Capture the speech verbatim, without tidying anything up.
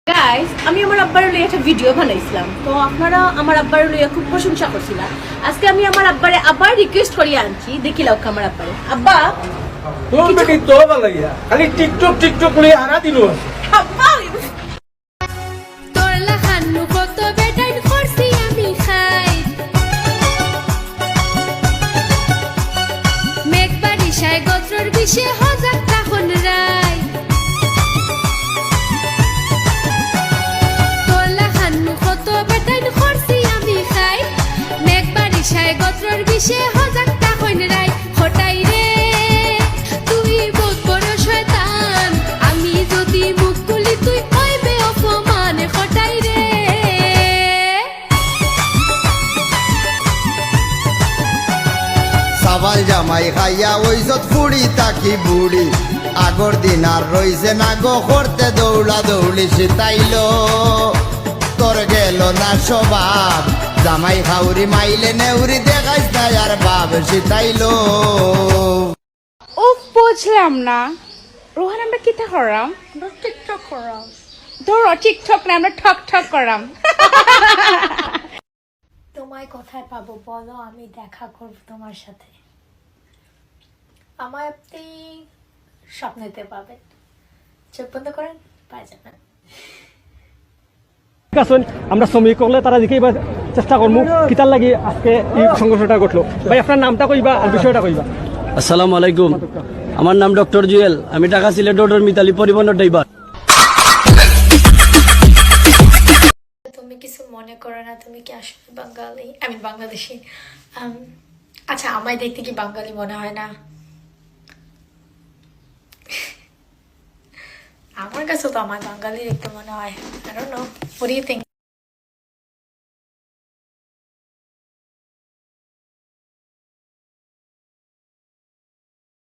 গাইস, আমি আমার আব্বারে লইয়া একটা ভিডিও বানাইছিলাম, তো আপনারা আমার আব্বারে লইয়া খুব প্রশংসা করছিলা। আজকে আমি আমার আব্বারে আবার রিকোয়েস্ট করিয়া আনছি, দেখি লাউক্কা আমার আব্বারে। আব্বা, তোর বেটি তো বালাইয়া খালি টিকটক টিকটক লইয়া হারা দিন আছে। আব্বা, তোর লাখান কত বেটাইন করছি আমি খাই। মেঘ বারিশায় গত্রর বিষে হজাক তখন রাই। তোর লাখান কত বেটাইন করছি আমি খাই। মেঘ বারিশায় গত্রর বিষে হজাক তখন রাই। খটাই রে, তুই বহুত বড় শয়তান। আমি যদি মুখ খুলি তুই কইবে অপমান। খটাই রে। সাবাল জামাই খাইয়া ওই যত ফুড়ি তাকি বুড়ি। আগর দিন আর রইছে না গো করতে দৌড়া দৌড়ি। সিতাইলো তোর গেল না স্বভাব। জামাই খাউরি মাইলে নেউরি দেখাইস না আর বাপ। সিতাইলো ও, বুঝলাম না রোহান, আমরা কিতা করাম? টিকটক করাম। ধরো, টিকটক না, আমরা ঠক ঠক করাম। তোমায় কোথায় পাবো বলো, আমি দেখা করব তোমার সাথে। আমায় আপনি স্বপ্নেতে পাবেন। চোখ বন্ধ করেন, পাওয়া যাবে। ঠিক আছে, আমরা শ্রমিক হকলে তারা দিকে এবার চেষ্টা করমু। কিতার লাগি আজকে এই সংঘর্ষটা ঘটলো? ভাই, আপনার নামটা কইবা আর বিষয়টা কইবা। আসসালামু আলাইকুম। আমার নাম ডক্টর জুয়েল। আমি ঢাকা সিলেট রোডের মিতালি পরিবহনের ড্রাইভার। তুমি কিছু মনে করো না, তুমি কি আসলে বাঙালি? আমি বাংলাদেশি। আম, আচ্ছা, আমায় দেখতে কি বাঙালি মনে হয় না? আমার কাছে তো আমার বাঙালি দেখতে মনে হয়। I don't know. What do you think?